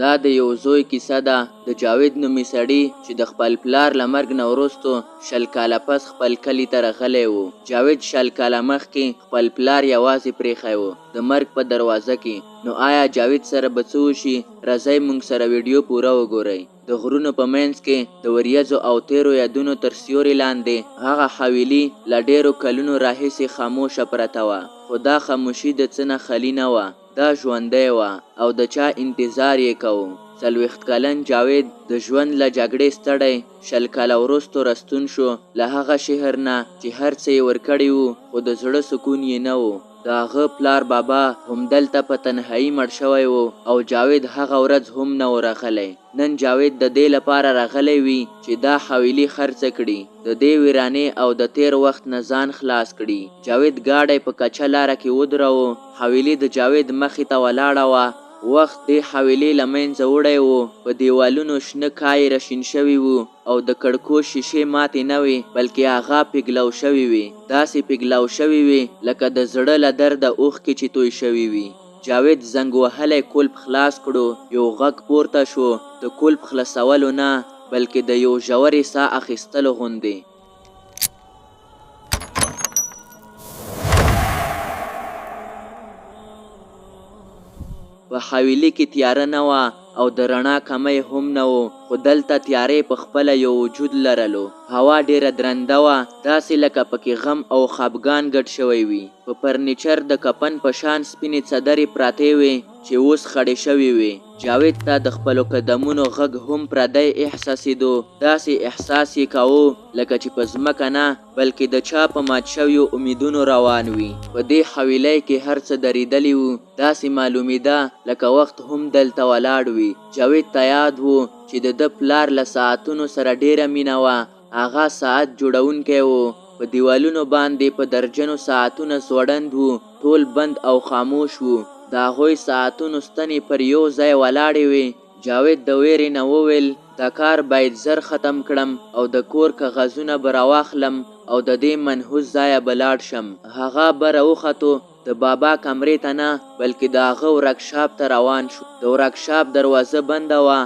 دا د یو زوی کیسه ده، د جاوید نومي سړي چې د خپل پلار له مرګ نه وروسته 20 کاله پس خپل کلي ته راغلی و. جاوید 20 کاله مخکې خپل پلار یوازې پرېښی و د مرګ په دروازه کې. نو آیا جاوید سره به څه وشي؟ راځئ مونږ سره ویډیو پوره وګورئ. د غرونو په منځ کې د وریځو او تېرو یادونو تر سیوري لاندې هغه حویلي له ډېرو کلونو راهیسې خاموشه پرته وه. خو دا خاموشي د څه نه خالي نه وه. دا ژوندی وه او د چا انتظار یې کاوه. 40 کلن جاوید د ژوند له جګړې ستړی 20 کاله وروسته راستون شو، له هغه شهر نه چې هر څه یې ورکړي وو، خو د زړه سکون یې نه و. د هغه پلار بابا همدلته په تنهایی مړ شوی و او جاوید هغه ورځ هم نه و راغلی. نن جاوید د دې لپاره راغلی وي چې دا حویلي خرڅه کړي، د دې ویرانې او د تېر وخت نه ځان خلاص کړي. جاوید ګاډی په کچه لاره کې ودراوه، حویلي د جاوید مخې ته ولاړه وه. وخت دې حویلې له منځه وړی و، په دیوالونو شنه کای راشین شوي وو او د کړکو شیشې ماتې نه وې، بلکې هغه پیګلو شوې وې، داسې پیګلو شوې وې لکه د زړه له درده اوښکې چې توی شوې وي. جاوید زنګ وهلی کولپ خلاص کړو، یو غږ پورته شو، د کولپ خلاصولو نه، بلکې د یو ژورې ساه اخیستلو غوندې. په حویلي کې تیاره نه وه او د رڼا کمی هم نه و، خو دلته تیارې په خپله یو وجود لرلو. هوا ډېره درنده وه، داسې لکه پکې غم او خپګان ګډ شوی وي. په فرنیچر د کفن په شان سپینې څدرې پرتې وې چې اوس خړې شوې وې. جاوید ته د خپلو قدمونو غږ هم پردی احساسېدو، داسې احساس یې کاوه لکه چې په ځمکه نه، بلکې د چا په مات شویو امیدونو روان وي. په دې حویلۍ کې هر څه درېدلي وو، داسې معلومېده لکه وخت هم دلته ولاړ وي. جاوید ته یاد و چې د ده پلار له ساعتونو سره ډېره مینه وه، هغه ساعت جوړونکی و. په دیوالونو باندې په درجنو ساعتونه ځوړند وو، ټول بند او خاموش وو. د هغوی ساعتونو ستنې پر یو ځای ولاړې وې. جاوید د وېرې نه وویل، دا کار باید زر ختم کړم او د کور کاغذونه به راواخلم او د دې منحوس ځایه به لاړ شم. هغه بره وختو، د بابا کمرې ته نه، بلکې د هغه ورکشاپ ته روان شو. د ورکشاپ دروازه بنده وه.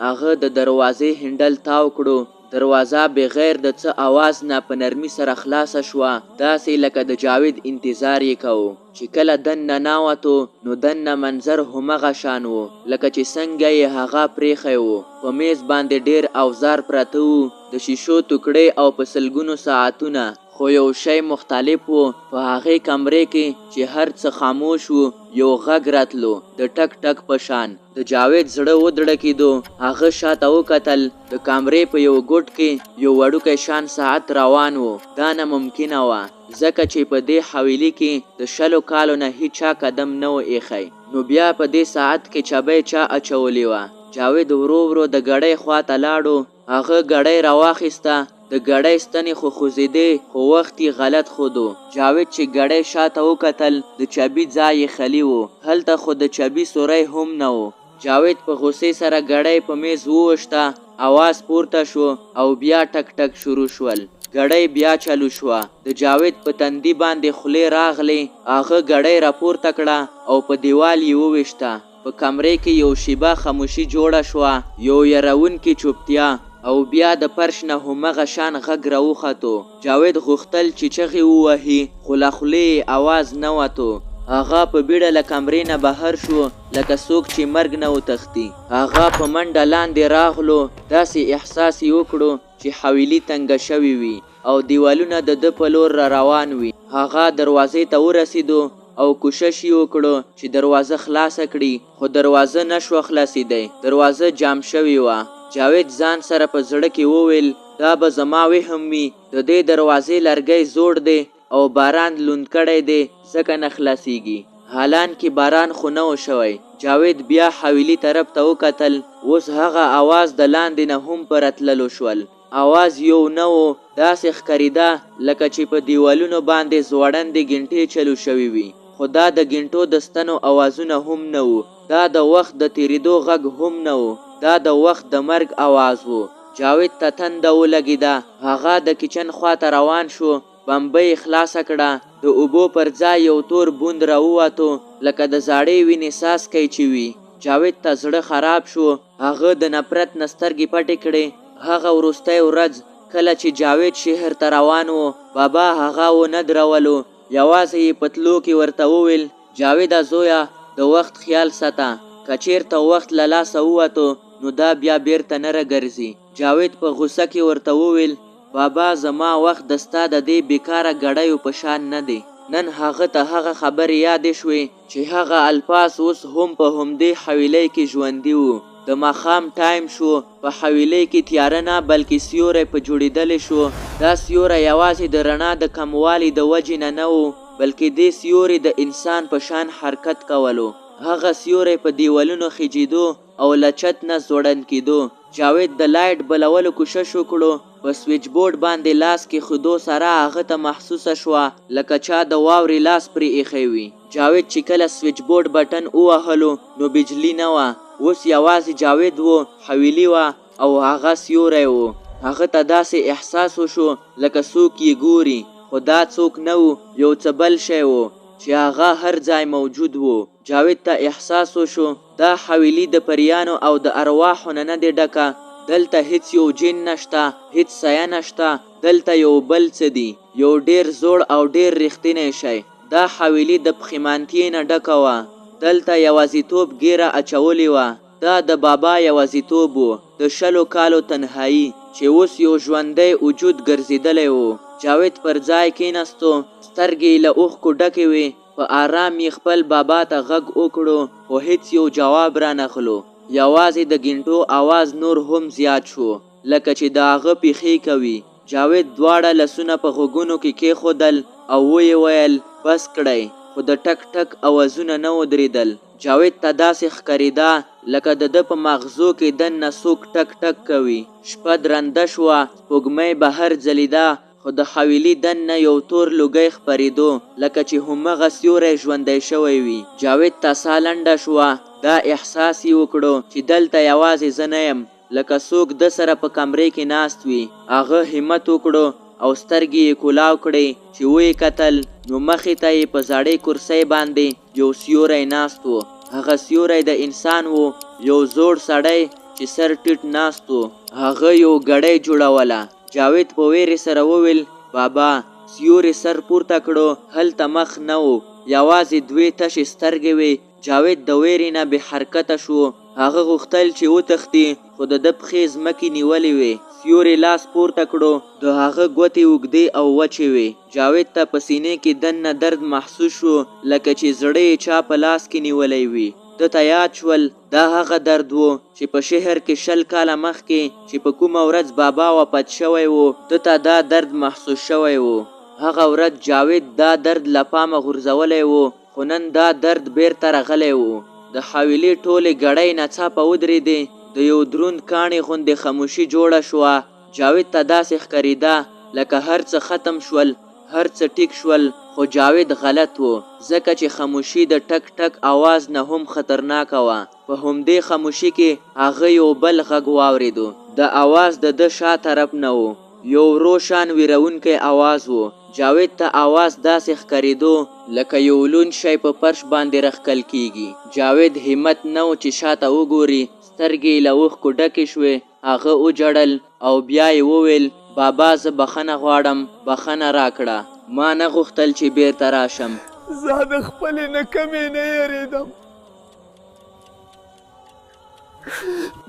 هغه د دروازې هنډل تاو کړو. دروازه بغیر د څه اواز نه په نرمي سره خلاصه شوه، داسې لکه د جاوید انتظار یې کاوه. چې کله دننه ناوتو نو دننه منظر همغه شان و لکه چې څنګه یې هغه پرېښی و. په میز باندې ډېر اوزار پراته وو، د شیشو توکړې او په سلګونو ساعتونه. خو یو شی مختلف و، په هغې کمرې کې چې هر څه خاموش وو، یو غږ راتلو، د ټک ټک په شان. د جاوید زړه ودړکېدو، هغه شاته وکتل، د کمرې په یو ګوټ کې یو وړوکی شان ساعت روان و. دا ناممکنه وه، ځکه چې په دې حویلي کې د 20 کالو نه هیچا قدم نه و ایښی. نو بیا په دې ساعت کې چبۍ چا اچولې وه؟ جاوید ورو ورو د ګړۍ خواته لاړو، هغه ګړۍ راواخیسته، د ګړۍ ستنې خو خوځېدې، خو وخت یې غلط ښودو. جاوید چې ګړۍ شاته وکتل، د چبي ځای یې خالي و، هلته خو د چبي سوری هم نه و. جاوید په غوسې سره ګړۍ په میز وویشته، اواز پورته شو او بیا ټک ټک شروع شول. ګړۍ بیا چالو شوه، د جاوید په تندي باندې خولې راغلې، هغه ګړۍ راپورته کړه او په دیوال یې وویشته. په کمرې کې یو شیبه خاموشي جوړه شوه، یو یروونکې چوپتیا، او بیا د فرش نه همغه شان غږ راوختو. جاوید غوښتل چې چغې ووهي، خو له خولې یې اواز نه وتو. هغه په بیړه له کمرې نه بهر شو، لکه څوک چې مرګ نه وتښتي. هغه په منډه لاندې راغلو، داسې احساس یې وکړو چې حویلي تنګه شوې وي او دیوالونه د ده په لور را روان وي. هغه دروازې ته ورسېدو او کوشش یې وکړو چې دروازه خلاصه کړي، خو دروازه نه شوه خلاصېدی، دروازه جام شوې وه. جاوید ځان سره په زړه کې وویل، دا به زما وهم وي، د دې دروازې لرګی زوړ دی او باران لوند کړی دی، ځکه نه خلاصېږي. حالانکې باران خو نه و شوی. جاوید بیا حویلي طرف ته وکتل، اوس هغه اواز د لاندې نه هم په راتللو شول. اواز یو نه و، داسې ښکارېده لکه چې په دیوالونو باندې ځوړندې ګنټې چلو شوې وي. خو دا د ګنټو د ستنو اوازونه هم نه وو، دا د وخت د تېرېدو غږ هم نه و، دا د وخت د مرګ اواز و. جاوید ته تنده ولګېده، هغه د کچن خواته روان شو، بمبه یې خلاصه کړه، د اوبو پر ځای یو تور بوند راووتو، لکه د زاړې وینې څاڅکی چې وي. جاوید ته زړه خراب شو. هغه د نفرت نه سترګې پټې کړې. هغه وروستی ورځ کله چې جاوید شهر ته روان و، بابا هغه و نه درولو. یوازې یې په تلو کې ورته وویل، جاویده زویه! د وخت خیال ساته. که چېرته وخت له لاسه ووتو نو دا بیا بېرته نه رګرځي. جاوید په غوسه کې ورته وویل، بابا زما وخت د ستا د دې بېکاره ګړیو په شان نه دی. نن هغه ته هغه خبرې یادې شوې چې هغه الفاظ اوس هم په همدې حویلۍ کې ژوندي وو. د ماښام ټایم شو، په حویلۍ کې تیاره نه بلکې سیوری په جوړېدلې شو. دا سیوری یوازې د رڼا د کموالي د وجې نه نه و، بلکې دې سیوري د انسان په شان حرکت کولو. هغه سیوری په دیوالونو خیجیدو او له چت نه ځوړند کیدو. جاوید د لایټ بلولو کوشش وکړو، په سویچ بورډ باندې لاس کیښودو سره هغه ته محسوسه شوه لکه چا د واورې لاس پرې ایښی وي. جاوید چې کله سویچ بورډ بټن ووهلو نو بجلي نه وه. اوس یوازې جاوید و، حویلي وه او هغه سیوری و. هغه ته داسې احساس وشو لکه څوک یې ګوري، خو دا څوک نه و، یو څه بل شی و چې هغه هر ځای موجود و. جاوید ته احساس وشو دا حویلي د پریانو او د ارواحو نه نه دې ډکه، دلته هیڅ یو جن نشته، هیڅ سایه نشته، دلته یو بل څه دي، یو ډیر زوړ او ډیر رښتینی شی. دا حویلي د پښیمانتیې نه ډکه وه، دلته یوازیتوب ږیره اچولې وه، دا د بابا یوازیتوب و، د شلو کالو تنهایي، چې اوس یو ژوندی وجود ګرځیدلی و. جاوید پر ځای کیناستو، سترګې یې له اوښکو ډکې وې، په آرام یې خپل بابا ته غږ وکړو خو هیڅ یو جواب رانغلو، یوازې د ګینټو اواز نور هم زیات شو لکه چې د هغه پیښې کوي. جاوید دواړه لاسونه په غوږونو کې کیښودل او ویې ویل بس کړئ، خو د ټک ټک اوازونه نه ودریدل. جاوید ته داسې ښکریده لکه د ده په ماغزو کې دننه څوک ټک ټک کوي. شپه درنده شوه، سپوږمۍ بهر ځلیده خو د حویلی دننه یو تور لوګی خپریدو لکه چې همغه سیوری ژوندی شوی وي. جاوید ته ساه لنډه شوه، دا احساس یې وکړو چې دلته یوازې زه نه یم، لکه څوک ده سره په کمرې کې ناست وي. هغه همت وکړو او سترګې یې کولاو کړې، چې ویې کتل نو مخې ته یې په زړې کرسۍ باندې یو سیوری ناست و. هغه سیوری د انسان و، یو زوړ سړی چې سر ټیټ ناست و. هغه یو ګړۍ جوړوله. جاوید په وېرې سره وویل، بابا! سیوري سر پورته کړو، هلته مخ نه و، یوازې دوې تشې سترګې وې، جاوید د وېرې نه بې حرکته شو، هغه غوښتل چې وتښتي، خو د ده پښې ځمکې نیولې وې، سیوري لاس پورته کړو، د هغه ګوتې اوږدې او وچې وې، جاوید ته په سینې کې دننه درد محسوس شو، لکه چې زړه یې چا په لاس کې نیولی وي، ده ته یاد شول، دا هغه درد و چې په شهر کې 20 کاله مخکې چې په کومه ورځ بابا وفات شوی و، ده ته دا درد محسوس شوی و. هغه ورځ جاوید دا درد له پامه غورځولی و، خو نن دا درد بېرته راغلی و. د حویلۍ ټولې ګړۍ ناڅاپه ودرېدې، د یو دروند کاڼي غوندې خاموشي جوړه شوه. جاوید ته داسې ښکارېده لکه هر څه ختم شول، هر څه ټیک شول، خو جاوید غلط و، ځکه چې خاموشي د ټک ټک اواز نه هم خطرناکه وه. په همدې خاموشي کې هغه یو بل غږ واورېدو. دا اواز د ده شا طرف نه و. یو ورو شان ویرونکی اواز و. جاوید ته اواز داسې ښکارېدو لکه یو لوند شی په فرش باندې راښکل کېږي. جاوید همت نه و چې شاته وګوري، سترګې یې له اوښکو ډکې شوې. هغه وژړل او بیا یې وویل، بابا زه بخښنه غواړم، بخښنه راکړه. ما نه غوښتل چې بیرته راشم. زه د خپلې نکمې نه یریدم.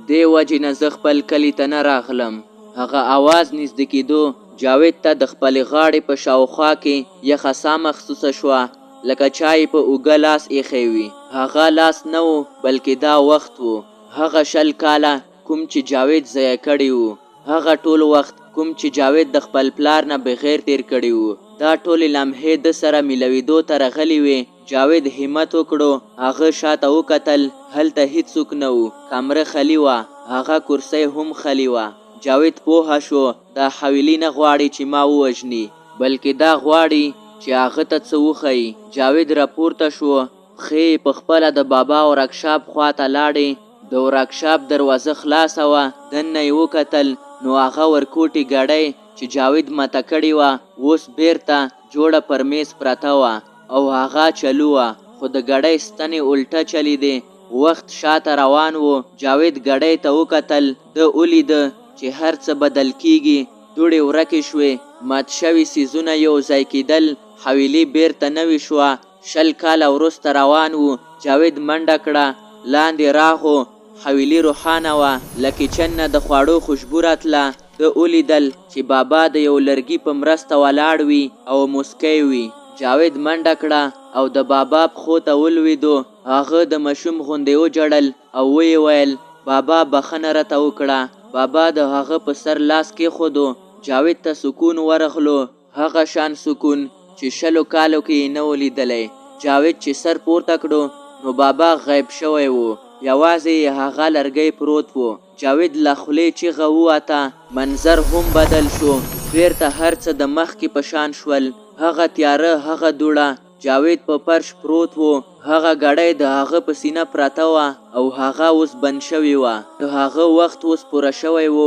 دې وجې نه زه خپل کلي ته نه راغلم. هغه اواز نږدې کیدو. جاوید ته د خپلې غاړې په شاوخوا کې یخه ساه محسوسه شوه، لکه چا یې په اوږه لاس ایښی وي. هغه لاس نه و، بلکې دا وخت و. هغه 20 کاله کوم چې جاوید ضایع کړي وو، هغه ټول وخت کوم چې جاوید د خپل پلار نه بغیر تیر کړي وو، دا ټولې لمحې ده سره ملویدو ته رغلي وې. جاوید همت وکړو، هغه شاته وکتل، هلته هیڅوک نه وو، کمره خلي وه، هغه کرسۍ هم خلي وه. جاوید پوهه شو، دا حویلي نه غواړي چې ما ووژني، بلکې دا غواړي چې هغه ته څه وښيي. جاوید راپورته شو، پښې یې په خپله د بابا ورکشاپ خوا ته لاړې، د ورکشاپ دروازه خلاصه وه، دننه یې وکتل نو هغه ورکوټي ګړۍ چې جاوید ماته کړې وه اوس بېرته جوړه پر میز پرته وه او هغه چلو وه، خو د ګړۍ ستنې الټه چلېدې. وخت شاته روان و. جاوید ګړۍ ته وکتل. ده ولیده چې هر څه بدل کېږي. دوړې ورکې شوې. مات شوي څیزونه یو ځای کېدل. حویلي بېرته نوې شوه. 20 کاله وروسته روان و. جاوید منډه کړه. لاندې راغو. حویلي روښانه وه. له کیچن نه د خواړو خوشبو راتله. ده ولیدل چې بابا د یو لرګي په مرسته ولاړ وي او موسکی وي. جاوید منډه کړه او د بابا پښو ته ولوېدو. هغه د مشوم غوندې وژړل او ویې ویل، بابا بخښنه راته وکړه. بابا د هغه په سر لاس کېښودو. جاوید ته سکون ورغلو. هغه شان سکون چې شلو کالو کې یې نه و لیدلی. جاوید چې سر پورته کړو نو بابا غیب شوی و. یوازې یې هغه لرګی پروت و. جاوید له خولې چیغه ووته. منظر هم بدل شو. بېرته هر څه د مخکې په شان شول. هغه تیاره، هغه دوړه. جاوید په فرش پروت و. هغه ګړۍ د هغه په سینه پرته وه او هغه اوس بند شوې وه. د هغه وخت اوس پوره شوی و.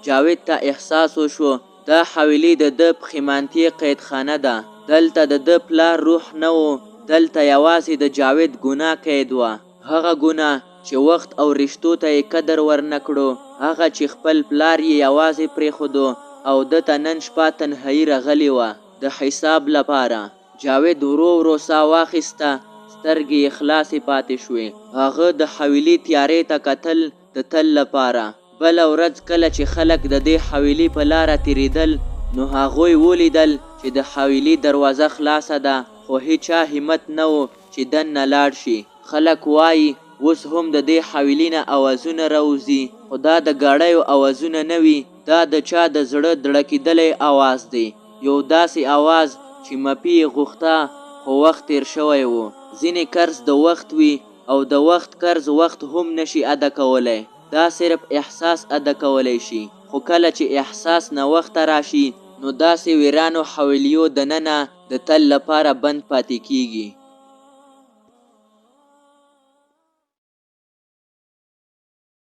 جاوید ته احساس وشو دا حویلي د ده پښیمانتیې قیدخانه ده. دلته د ده پلار روح نه و. دلته یوازې د جاوید ګناه قید وه. هغه ګناه چې وخت او رشتو ته یې قدر ورنه کړو. هغه چې خپل پلار یې یوازې پرېښودو او ده ته نن شپه تنهایي رغلې وه. د حساب لپاره. جاوید ورو ورو ساه واخیسته. سترګې یې خلاصې پاتې شوې. هغه د حویلي تیارې ته کتل د تل لپاره. بله ورځ کله چې خلک د دې حویلي په لاره تېرېدل نو هغوی ولیدل چې د حویلي دروازه خلاصه ده خو هیچا همت نه و چې دننه لاړ شي. خلک وايي اوس هم د دې حویلي نه اوازونه راوځي خو دا د ګاډیو اوازونه نه وي، دا د چا د زړه دړکېدلی اواز دی. یو داسې اواز چې مپي یې غوښته خو وخت تېر شوی و. ځینې قرض د وخت وي او د وخت قرض وخت هم نشي ادا کولی. دا صرف احساس ادا کولی شي. خو کله چې احساس ناوخته راشي نو داسې ویرانو حویلیو دننه د تل لپاره بند پاتې کیږي.